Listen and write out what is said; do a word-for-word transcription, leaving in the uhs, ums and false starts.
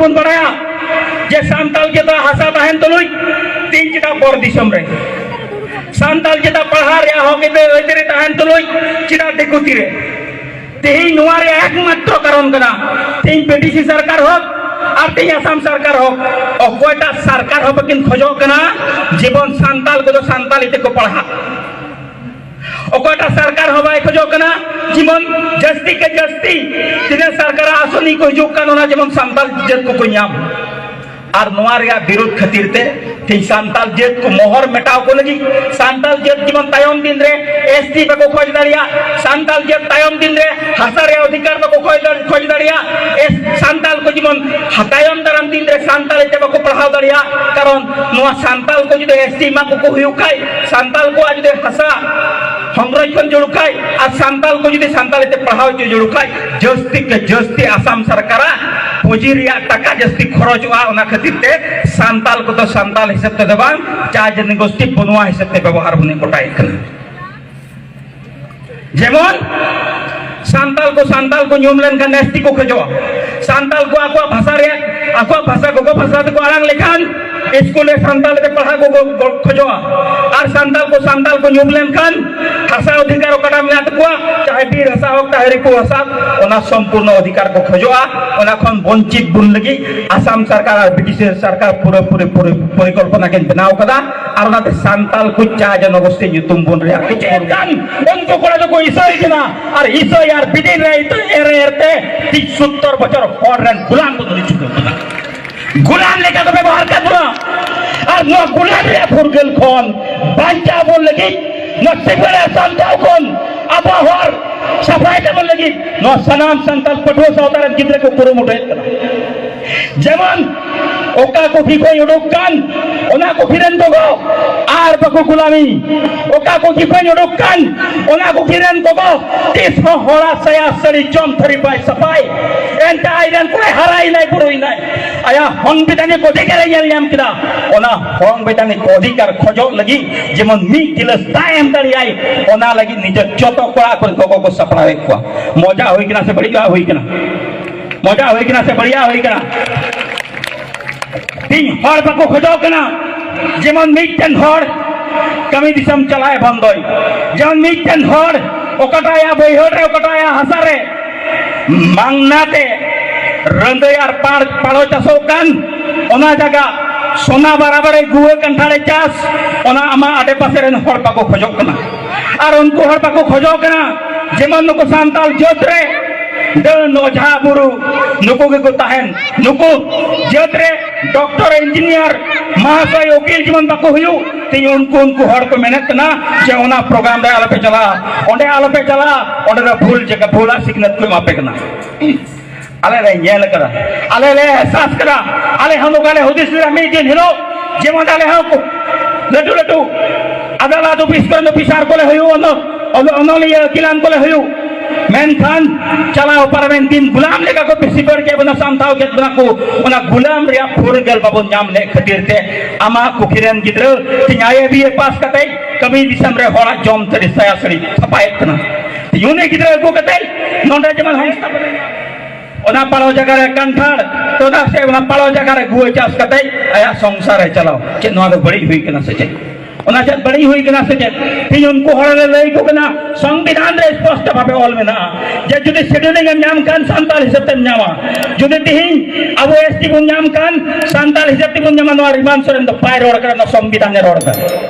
ᱵᱚᱱ ᱵᱟᱲᱟᱭᱟ ᱡᱮ ᱥᱟᱱᱛᱟᱞ ᱡᱟᱹᱛᱟᱜ ᱦᱟᱥᱟ ᱛᱟᱦᱮᱱ ᱛᱩᱞᱩᱡ ᱛᱮᱦᱮᱧ ᱪᱮᱫᱟᱜ ᱯᱚᱨ ᱫᱤᱥᱚᱢ ᱨᱮ, ᱥᱟᱱᱛᱟᱞ ᱡᱟᱹᱛᱟᱜ ᱯᱟᱲᱦᱟᱣ ᱨᱮᱭᱟᱜ ᱦᱚᱠ ᱟᱹᱭᱫᱟᱹᱨᱤ ᱛᱟᱦᱮᱱ ᱛᱩᱞᱩᱡ ᱪᱮᱫᱟᱜ ᱫᱤᱠᱩ ᱛᱤᱨᱮ? ᱛᱮᱦᱮᱧ ᱱᱚᱣᱟ ᱨᱮᱭᱟᱜ ᱮᱠᱢᱟᱛᱨᱚ ᱠᱟᱨᱚᱱ ᱠᱟᱱᱟ, ᱛᱮᱦᱮᱧ ᱵᱤᱴᱤᱥᱤ ᱥᱚᱨᱠᱟᱨ ᱦᱚᱠ ᱟᱨ ᱛᱮᱦᱮᱧ ᱟᱥᱟᱢ ᱥᱚᱨᱠᱟᱨ ᱦᱚᱠ, ᱚᱠᱚᱭᱴᱟᱜ ᱥᱚᱨᱠᱟᱨ ᱦᱚᱸ ᱵᱟᱹᱠᱤᱱ ᱠᱷᱚᱡᱚᱜ ᱠᱟᱱᱟ ᱡᱮᱢᱚᱱ ᱥᱟᱱᱛᱟᱞ ᱠᱚᱫᱚ ᱥᱟᱱᱛᱟᱞᱤ ᱛᱮᱠᱚ ᱯᱟᱲᱦᱟᱜ᱾ ᱚᱠᱚᱭᱴᱟᱜ ᱥᱚᱨᱠᱟᱨ ᱦᱚᱸ ᱵᱟᱭ ᱠᱷᱚᱡᱚᱜ ᱠᱟᱱᱟ ᱡᱮᱢᱚᱱ ᱡᱟᱹᱥᱛᱤ ᱠᱮ ᱡᱟᱹᱥᱛᱤ ᱛᱤᱱᱟᱹᱜ ᱥᱚᱨᱠᱟᱨᱟᱜ ᱟᱥᱚᱱᱤ ᱠᱚ ᱦᱤᱡᱩᱜ ᱠᱟᱱ, ᱚᱱᱟ ᱡᱮᱢᱚᱱ ᱥᱟᱱᱛᱟᱞ ᱡᱟᱹᱛ ᱠᱚᱠᱚ ᱧᱟᱢ᱾ ᱟᱨ ᱱᱚᱣᱟ ᱨᱮᱭᱟᱜ ᱵᱤᱨᱩᱫᱷ ᱠᱷᱟᱹᱛᱤᱨ ᱛᱮ ᱛᱮᱦᱮᱧ ᱥᱟᱱᱛᱟᱞ ᱡᱟᱹᱛ ᱠᱚ ᱢᱚᱦᱚᱨ ᱢᱮᱴᱟᱣ ᱠᱚ ᱞᱟᱹᱜᱤᱫ, ᱥᱟᱱᱛᱟᱞ ᱡᱟᱹᱛ ᱡᱮᱢᱚᱱ ᱛᱟᱭᱚᱢ ᱫᱤᱱ ᱨᱮ ᱮᱥ ᱴᱤ ᱵᱟᱠᱚ ᱠᱷᱚᱡᱽ ᱫᱟᱲᱮᱭᱟᱜ, ᱥᱟᱱᱛᱟᱞ ᱡᱟᱹᱛ ᱛᱟᱭᱚᱢ ᱫᱤᱱ ᱨᱮ ᱦᱟᱥᱟ ᱨᱮᱭᱟᱜ ᱚᱫᱷᱤᱠᱟᱨ ᱵᱟᱠᱚ ᱠᱷᱚᱡᱽ ᱫᱟᱲᱮ-, ᱠᱷᱚᱡᱽ ᱫᱟᱲᱮᱭᱟᱜ, ᱮᱥ-, ᱥᱟᱱᱛᱟᱞ ᱠᱚ ᱡᱮᱢᱚᱱ ᱦᱟ-, ᱛᱟᱭᱚᱢ ᱫᱟᱨᱟᱢ ᱫᱤᱱ ᱨᱮ ᱥᱟᱱᱛᱟᱲᱤ ᱛᱮ ᱵᱟᱠᱚ ᱯᱟᱲᱦᱟᱣ ᱫᱟᱲᱮᱭᱟᱜ, ᱠᱟᱨᱚᱱ ᱱᱚᱣᱟ ᱥᱟᱱᱛᱟᱞ ᱠᱚ ᱡᱩᱫᱤ ᱮᱥ ᱴᱤ ᱮᱢᱟ ᱠᱚ ᱠᱚ ᱦᱩᱭᱩᱜ ᱠᱷᱟᱡ, ᱥᱟᱱᱛᱟᱞ ᱠᱚᱣᱟᱜ ᱡᱩᱫᱤ ᱦᱟᱥᱟ ᱥᱚᱝᱨᱚᱠᱷᱚᱱ ᱡᱟᱹᱨᱩᱲ ᱠᱷᱟᱡ ᱟᱨ ᱥᱟᱱᱛᱟᱞ ᱠᱚ ᱡᱩᱫᱤ ᱥᱟᱱᱛᱟᱲᱤ ᱛᱮ ᱯᱟᱲᱦᱟᱣ ᱦᱚᱪᱚ ᱡᱟᱹᱨᱩᱲ ᱠᱷᱟᱡ, ᱡᱟᱹᱥᱛᱤ ᱠᱮ ᱡᱟᱹᱥᱛᱤ ᱟᱥᱟᱢ ᱥᱚᱨᱠᱟᱨᱟᱜ ᱯᱩᱸᱡᱤ ᱨᱮᱭᱟᱜ ᱴᱟᱠᱟ ᱡᱟᱹᱥᱛᱤ ᱠᱷᱚᱨᱚᱪᱚᱜᱼᱟ᱾ ᱚᱱᱟ ᱠᱷᱟᱹᱛᱤᱨ ᱛᱮ ᱥᱟᱱᱛᱟᱞ ᱠᱚᱫᱚ ᱥᱟᱱᱛᱟᱞ ᱦᱤᱥᱟᱹᱵ ᱛᱮᱫᱚ ᱵᱟᱝ, ᱪᱟ ᱡᱟᱹᱛᱤ ᱜᱳᱥᱴᱤ ᱵᱚᱱᱩᱣᱟ ᱦᱤᱥᱟᱹᱵ ᱛᱮ ᱵᱮᱵᱚᱦᱟᱨ ᱵᱚᱱ ᱜᱚᱴᱟᱭᱮᱫ ᱠᱟᱱᱟ᱾ ᱡᱮᱢᱚᱱ ᱥᱟᱱᱛᱟᱞ ᱠᱚ ᱥᱟᱱᱛᱟᱞ ᱠᱚ ᱧᱩᱢ ᱞᱮᱱᱠᱷᱟᱱ ᱮᱥ ᱴᱤ ᱠᱚ ᱠᱷᱚᱡᱚᱜᱼᱟ᱾ ᱥᱟᱱᱛᱟᱞ ᱠᱚ ᱟᱠᱚᱣᱟᱜ ᱵᱷᱟᱥᱟ ᱨᱮᱭᱟᱜ, ᱟᱠᱚᱣᱟᱜ ᱵᱷᱟᱥᱟ, ᱜᱚᱜᱚ ᱵᱷᱟᱥᱟ ᱛᱮᱠᱚ ᱟᱲᱟᱝ ᱞᱮᱠᱷᱟᱱ ᱥᱠᱩᱞ ᱨᱮ ᱥᱟᱱᱛᱟᱞᱤ ᱛᱮ ᱯᱟᱲᱦᱟᱣ ᱠᱚ ᱜᱚ-, ᱜᱚ-, ᱠᱷᱚᱡᱚᱜᱼᱟ᱾ ᱟᱨ ᱥᱟᱱᱛᱟᱞ ᱠᱚ ᱥᱟᱱᱛᱟᱞ ᱠᱚ ᱧᱩᱢ ᱞᱮᱱᱠᱷᱟᱱ ᱦᱟᱥᱟ ᱚᱫᱷᱤᱠᱟᱨ ᱚᱠᱟᱴᱟᱜ ᱢᱮᱱᱟᱜ ᱛᱟᱠᱚᱣᱟ, ᱪᱟᱦᱮ ᱵᱤᱨ ᱦᱟᱥᱟ ᱦᱳᱠ, ᱪᱟᱦᱮ ᱨᱤᱯᱩ ᱦᱟᱥᱟ, ᱚᱱᱟ ᱥᱚᱢᱯᱩᱨᱱᱚ ᱚᱫᱷᱤᱠᱟᱨ ᱠᱚ ᱠᱷᱚᱡᱚᱜᱼᱟ᱾ ᱚᱱᱟ ᱠᱷᱚᱱ ᱵᱚᱧᱪᱤᱛ ᱵᱚᱱ ᱞᱟᱹᱜᱤᱫ ᱟᱥᱟᱢ ᱥᱚᱨᱠᱟᱨ ᱟᱨ ᱵᱨᱤᱴᱤᱥ ᱥᱚᱨᱠᱟᱨ ᱯᱩᱨᱟᱹᱯᱩᱨᱤ ᱯᱚᱨᱤ-, ᱯᱚᱨᱤᱠᱚᱞᱯᱚᱱᱟ ᱠᱤᱱ ᱵᱮᱱᱟᱣ ᱠᱟᱫᱟ᱾ ᱟᱨ ᱚᱱᱟᱛᱮ ᱥᱟᱱᱛᱟᱞ ᱠᱚ ᱪᱟ ᱡᱚᱱᱚᱜᱳᱥᱴᱤ ᱧᱩᱛᱩᱢ ᱵᱚᱱ ᱨᱮᱭᱟᱜ ᱠᱚ ᱪᱮᱫ ᱠᱟᱱ? ᱩᱱᱠᱩ ᱠᱚᱲᱟ ᱫᱚᱠᱚ ᱤᱥᱟᱹᱭ ᱠᱟᱱᱟ, ᱟᱨ ᱤᱥᱟᱹᱭ ᱟᱨ ᱵᱤᱫᱤᱱ ᱨᱮ ᱤᱛᱟᱹ ᱮᱨ ᱮᱨ ᱛᱮ ᱛᱤᱥ ᱥᱚᱛᱛᱚᱨ ᱵᱚᱪᱷᱚᱨ ᱦᱚᱲ ᱨᱮᱱ ᱜᱩᱞᱟᱢ ᱠᱚ ᱫᱩᱲᱩᱵ ᱪᱩᱠᱟᱹᱣ ᱠᱟᱱᱟ᱾ ᱜᱩᱞᱟᱢ ᱞᱮᱠᱟ ᱠᱚ ᱵᱮᱵᱚᱦᱟᱨ ᱠᱟᱫ ᱵᱚᱱᱟ᱾ ᱟᱨ ᱱᱚᱣᱟ ᱜᱩᱞᱟᱢ ᱨᱮᱭᱟᱜ ᱯᱷᱩᱨᱜᱟᱹᱞ ᱠᱷᱚᱱ ᱵᱟᱧᱪᱟᱣ ᱵᱚᱱ ᱞᱟᱹᱜᱤᱫ, ᱱᱚᱣᱟ ᱥᱤᱵᱟᱹᱲᱟ ᱥᱟᱱᱛᱟᱲ ᱠᱷᱚᱱ ᱟᱵᱚᱣᱟᱜ ᱦᱚᱨ ᱥᱟᱯᱷᱟᱭ ᱛᱟᱵᱚᱱ ᱞᱟᱹᱜᱤᱫ ᱱᱚᱣᱟ ᱥᱟᱱᱟᱢ ᱥᱟᱱᱛᱟᱲ ᱯᱟᱹᱴᱷᱩᱣᱟᱹ ᱥᱟᱶᱛᱟ ᱨᱮᱱ ᱜᱤᱫᱽᱨᱟᱹ ᱠᱚ ᱠᱩᱨᱩᱢᱩᱴᱩᱭᱮᱫ ᱠᱟᱱᱟ᱾ ᱡᱮᱢᱚᱱ ᱚᱠᱟ ᱠᱩᱠᱷᱤ ᱠᱷᱚᱱ ᱩᱰᱩᱠ ᱠᱟᱱ, ᱚᱱᱟ ᱠᱩᱠᱷᱤ ᱨᱮᱱ ᱜᱚᱜᱚ ᱟᱨ ᱵᱟᱠᱚ ᱜᱩᱞᱟᱢᱤ᱾ ᱚᱠᱟ ᱠᱩᱠᱷᱤ ᱠᱷᱚᱱ ᱩᱰᱩᱠ ᱠᱟᱱ, ᱚᱱᱟ ᱠᱩᱠᱷᱤ ᱨᱮᱱ ᱜᱚᱜᱚ ᱛᱤᱥ ᱦᱚᱸ ᱦᱚᱲᱟᱜ ᱥᱟᱭᱟ ᱥᱟᱹᱲᱤ ᱡᱚᱢ ᱛᱷᱟᱹᱨᱤ ᱵᱟᱭ ᱥᱟᱯᱷᱟᱭ᱾ ᱮᱱᱛᱮ ᱟᱡ ᱨᱮᱱ ᱠᱚᱲᱟᱭ ᱦᱟᱨᱟᱭᱮᱱᱟᱭ, ᱵᱩᱨᱩᱭᱮᱱᱟᱭ, ᱟᱭᱟᱜ ᱥᱚᱝᱵᱤᱫᱷᱟᱱᱤᱠ ᱚᱫᱷᱤᱠᱟᱨᱮ ᱧᱮᱞ ᱧᱟᱢ ᱠᱮᱫᱟ᱾ ᱚᱱᱟ ᱥᱚᱝᱵᱤᱫᱷᱟᱱᱤᱠ ᱚᱫᱷᱤᱠᱟᱨ ᱠᱷᱚᱡᱚᱜ ᱞᱟᱹᱜᱤᱫ ᱡᱮᱢᱚᱱ ᱢᱤᱫ ᱜᱤᱞᱟᱹᱥ ᱫᱟᱜ ᱮᱢ ᱫᱟᱲᱮᱭᱟᱭ, ᱚᱱᱟ ᱞᱟᱹᱜᱤᱫ ᱱᱤᱡᱮᱨ ᱡᱚᱛᱚ ᱠᱚᱲᱟ ᱠᱩᱲᱤ ᱜᱚᱜᱚ ᱠᱚ ᱥᱟᱯᱲᱟᱣᱮᱫ ᱠᱚᱣᱟ᱾ ᱢᱚᱡᱟ ᱦᱩᱭ ᱠᱟᱱᱟ ᱥᱮ ᱵᱟᱹᱲᱤᱡᱟᱜ ᱦᱩᱭ ᱠᱟᱱᱟ? ᱢᱚᱡᱟ ᱦᱩᱭ ᱠᱟᱱᱟ ᱥᱮ ᱵᱟᱹᱲᱤᱡᱟᱜ ᱦᱩᱭ ᱠᱟᱱᱟ? ᱛᱤᱦᱤᱧ ᱦᱚᱲ ᱵᱟᱠᱚ ᱠᱷᱚᱡᱚᱜ ᱠᱟᱱᱟ ᱡᱮᱢᱚᱱ ᱢᱤᱫᱴᱮᱱ ᱦᱚᱲ ᱠᱟᱹᱢᱤ ᱫᱤᱥᱚᱢ ᱪᱟᱞᱟᱜ ᱮ ᱵᱚᱱᱫᱚᱭ, ᱡᱮᱢᱚᱱ ᱢᱤᱫᱴᱮᱱ ᱦᱚᱲ ᱚᱠᱟᱴᱟᱜ ᱟᱭᱟᱜ ᱵᱟᱹᱭᱦᱟᱹᱲ ᱨᱮ, ᱚᱠᱟᱴᱟᱜ ᱟᱭᱟᱜ ᱦᱟᱥᱟ ᱨᱮ ᱢᱟᱝᱱᱟ ᱛᱮ ᱨᱟᱹᱱᱫᱟᱹᱭ ᱟᱨ ᱯᱟᱲ ᱯᱟᱲᱚ ᱪᱟᱥᱚᱜ ᱠᱟᱱ, ᱚᱱᱟ ᱡᱟᱭᱜᱟ ᱥᱚᱱᱟ ᱵᱟᱨᱟᱵᱟᱨᱮ ᱜᱩᱣᱟᱹ ᱠᱟᱱᱴᱷᱟᱲᱮ ᱪᱟᱥ, ᱚᱱᱟ ᱟᱢᱟᱜ ᱟᱰᱮᱯᱟᱥᱮ ᱨᱮᱱ ᱦᱚᱲ ᱵᱟᱠᱚ ᱠᱷᱚᱡᱚᱜ ᱠᱟᱱᱟ᱾ ᱟᱨ ᱩᱱᱠᱩ ᱦᱚᱲ ᱵᱟᱠᱚ ᱠᱷᱚᱡᱚᱜ ᱠᱟᱱᱟ ᱡᱮᱢᱚᱱ ᱱᱩᱠᱩ ᱥᱟᱱᱛᱟᱞ ᱡᱟᱹᱛ ᱨᱮ ᱰᱟᱹᱱ, ᱚᱡᱷᱟ, ᱵᱩᱨᱩ, ᱱᱩᱠᱩ ᱜᱮᱠᱚ ᱛᱟᱦᱮᱱ᱾ ᱱᱩᱠᱩ ᱡᱟᱹᱛ ᱨᱮ ᱰᱚᱠᱴᱚᱨ, ᱤᱧᱡᱤᱱᱤᱭᱟᱨ, ᱢᱟᱦᱟᱥᱚᱭ, ᱩᱠᱤᱞ ᱡᱮᱢᱚᱱ ᱵᱟᱠᱚ ᱦᱩᱭᱩᱜ, ᱛᱮᱦᱮᱧ ᱩᱱᱠᱩ, ᱩᱱᱠᱩ ᱦᱚᱲ ᱠᱚ ᱢᱮᱱᱮᱫ ᱠᱟᱱᱟ ᱡᱮ ᱚᱱᱟ ᱯᱨᱳᱜᱨᱟᱢ ᱨᱮ ᱟᱞᱚᱯᱮ ᱪᱟᱞᱟᱜᱼᱟ, ᱚᱸᱰᱮ ᱟᱞᱚᱯᱮ ᱪᱟᱞᱟᱜᱼᱟ, ᱚᱸᱰᱮ ᱫᱚ ᱵᱷᱩᱞ ᱡᱟᱭᱜᱟ, ᱵᱷᱩᱞᱟᱜ ᱥᱤᱠᱷᱱᱟᱹᱛ ᱠᱚ ᱮᱢᱟ ᱯᱮ ᱠᱟᱱᱟ᱾ ᱟᱞᱮ ᱞᱮ ᱧᱮᱞ ᱠᱟᱫᱟ, ᱟᱞᱮ ᱞᱮ ᱮᱦᱥᱟᱥ ᱠᱟᱫᱟ, ᱟᱞᱮ ᱦᱚᱸ ᱱᱚᱝᱠᱟ ᱞᱮ ᱦᱩᱫᱤᱥ ᱞᱮᱫᱟ ᱢᱤᱫ ᱫᱤᱱ ᱦᱤᱞᱳᱜ ᱡᱮᱢᱚᱱ ᱟᱞᱮ ᱦᱚᱸ ᱠᱚ ᱞᱟᱹᱴᱩ ᱞᱟᱹᱴᱩ ᱟᱫᱟᱞᱟᱛ ᱚᱯᱷᱤᱥ ᱠᱚᱨᱮ ᱚᱯᱷᱤᱥᱟᱨ ᱠᱚᱞᱮ ᱦᱩᱭᱩᱜ, ᱚᱱᱚ-, ᱚᱱᱚ-, ᱚᱱᱚᱞᱤᱭᱟᱹ ᱟᱹᱠᱤᱞᱟᱱ ᱠᱚᱞᱮ ᱦᱩᱭᱩᱜ, ᱢᱮᱱᱠᱷᱟᱱ ᱪᱟᱞᱟᱣ ᱯᱟᱨᱚᱢᱮᱱ ᱫᱤᱱ ᱜᱩᱞᱟᱢ ᱞᱮᱠᱟ ᱠᱚ ᱯᱤᱥᱤ ᱵᱟᱹᱲ ᱠᱮᱫ ᱵᱚᱱᱟ, ᱥᱟᱢᱴᱟᱣ ᱠᱮᱫ ᱵᱚᱱᱟ ᱠᱚ᱾ ᱚᱱᱟ ᱜᱩᱞᱟᱢ ᱨᱮᱭᱟᱜ ᱯᱷᱩᱨᱜᱟᱹᱞ ᱵᱟᱵᱚᱱ ᱧᱟᱢ ᱞᱮᱫ ᱠᱷᱟᱹᱛᱤᱨ ᱛᱮ ᱟᱢᱟᱜ ᱠᱩᱠᱷᱤ ᱨᱮᱱ ᱜᱤᱫᱽᱨᱟᱹ ᱛᱮᱦᱮᱧ ᱟᱭ ᱮ ᱵᱤ ᱮ ᱯᱟᱥ ᱠᱟᱛᱮ ᱠᱟᱹᱢᱤ ᱫᱤᱥᱚᱢ ᱨᱮ ᱦᱚᱲᱟᱜ ᱡᱚᱢ ᱛᱟᱹᱨᱤ ᱥᱟᱭᱟ ᱥᱟᱹᱲᱤ ᱛᱷᱟᱯᱟᱭᱮᱫ ᱠᱟᱱᱟ᱾ ᱛᱮᱦᱮᱧ ᱩᱱᱤ ᱜᱤᱫᱽᱨᱟᱹ ᱟᱹᱜᱩ ᱠᱟᱛᱮ ᱱᱚᱰᱮ ᱡᱮᱢᱚᱱ ᱦᱚᱸ ᱚᱱᱟ ᱯᱟᱲᱚ ᱡᱟᱭᱜᱟ ᱨᱮ ᱠᱟᱱᱴᱷᱟᱲ, ᱛᱚᱫᱟ ᱥᱮ ᱚᱱᱟ ᱯᱟᱲᱚ ᱡᱟᱭᱜᱟ ᱨᱮ ᱜᱩᱣᱟᱹ ᱪᱟᱥ ᱠᱟᱛᱮ ᱟᱭᱟᱜ ᱥᱚᱝᱥᱟᱨ ᱮ ᱪᱟᱞᱟᱣ᱾ ᱪᱮᱫ ᱱᱚᱣᱟ ᱫᱚ ᱵᱟᱹᱲᱤᱡ ᱦᱩᱭ ᱠᱟᱱᱟ ᱥᱮ ᱪᱮᱫ? ᱚᱱᱟ ᱪᱮᱫ ᱵᱟᱹᱲᱤᱡ ᱦᱩᱭ ᱠᱟᱱᱟ ᱥᱮ ᱪᱮᱫ? ᱛᱮᱦᱮᱧ ᱩᱱᱠᱩ ᱦᱚᱲ ᱞᱮ ᱞᱟᱹᱭ ᱟᱠᱚ ᱠᱟᱱᱟ, ᱥᱚᱝᱵᱤᱫᱷᱟᱱ ᱨᱮ ᱥᱯᱚᱥᱴᱚ ᱵᱷᱟᱵᱮ ᱚᱞ ᱢᱮᱱᱟᱜᱼᱟ ᱡᱮ ᱡᱩᱫᱤ ᱥᱤᱰᱩᱞᱤᱝ ᱮᱢ ᱧᱟᱢ ᱠᱷᱟᱱ ᱥᱟᱱᱛᱟᱲ ᱦᱤᱥᱟᱹᱵ ᱛᱮᱢ ᱧᱟᱢᱟ, ᱡᱩᱫᱤ ᱛᱮᱦᱮᱧ ᱟᱵᱚ ᱮᱥ ᱴᱤ ᱵᱚᱱ ᱧᱟᱢ ᱠᱷᱟᱱ ᱥᱟᱱᱛᱟᱲ ᱦᱤᱥᱟᱹᱵ ᱛᱮᱵᱚᱱ ᱧᱟᱢᱟ᱾ ᱱᱚᱣᱟ ᱨᱤᱢᱟᱱ ᱥᱚᱨᱮᱱ ᱫᱚ ᱵᱟᱭ ᱨᱚᱲ ᱠᱟᱱᱟ, ᱱᱚᱣᱟ ᱥᱚᱝᱵᱤᱫᱷᱟᱱ ᱮ ᱨᱚᱲ ᱠᱟᱱᱟ᱾